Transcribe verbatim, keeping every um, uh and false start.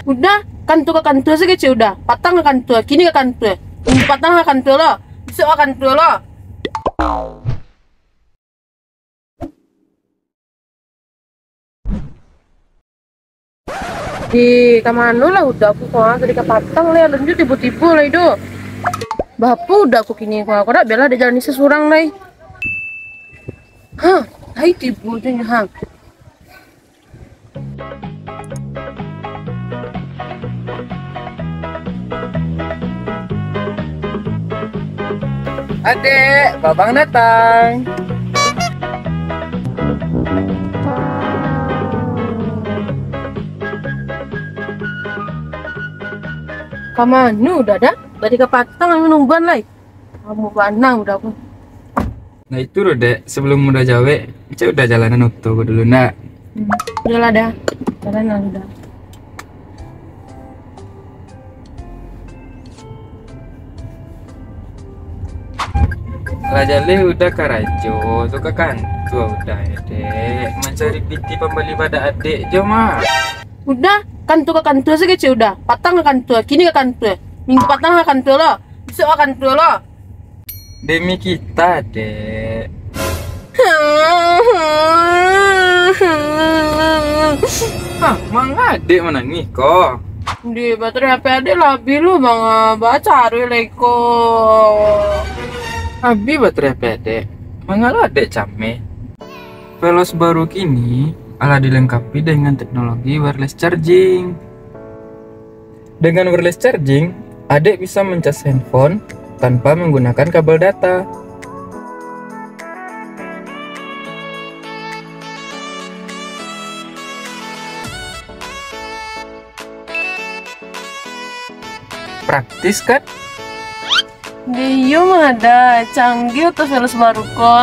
Udah, kantua ka kantua sajo kecek udah. Patang ka kantua, kini ka kantua. Minggu patang ka kantua lo. Bisuak ka kantua lo. Di, ka mano lah udah aku ko, ah, tadi ka patang lah, alun jo tibo-tibo lai doh. Baa udah aku kini ko, ah, kok dak bela dek jalani surang lai. Hah, lai tibo jo nyo, ha. Adek, babang datang. Ka mano udah, Da? Tadi ka patang nungguan lai. Lamo bana udah ko. Nah, itu lo, Dek. Sebelum udah jawek, cek udah jalanan oto ko dulu, ndak? Hmm. Iyolah, Da. Jalan lah udah. Lah jaleh udah karajo, tu ka kantua udah, Dek. Mancari piti pambali badak adek jo mah. Udah, kantua ka kantua sajo kecek udah. Patang ka kantua, kini ka kantua. Minggu patang ka kantua lo. Bisuak ka kantua lo. Demi kita, Dek. Hah, manga adek manangih ko? Di, baterai H P adek lah abih lo, manga, baa caro lai ko. Abih baterai H P adek? Manga lo adek cameh? Veloz baru kini alah dilengkapi dengan teknologi wireless charging. Dengan wireless charging, adek bisa mencas handphone tanpa menggunakan kabel data. Praktis, kan? Iyo mah, Da, canggih oto Veloz baru ko.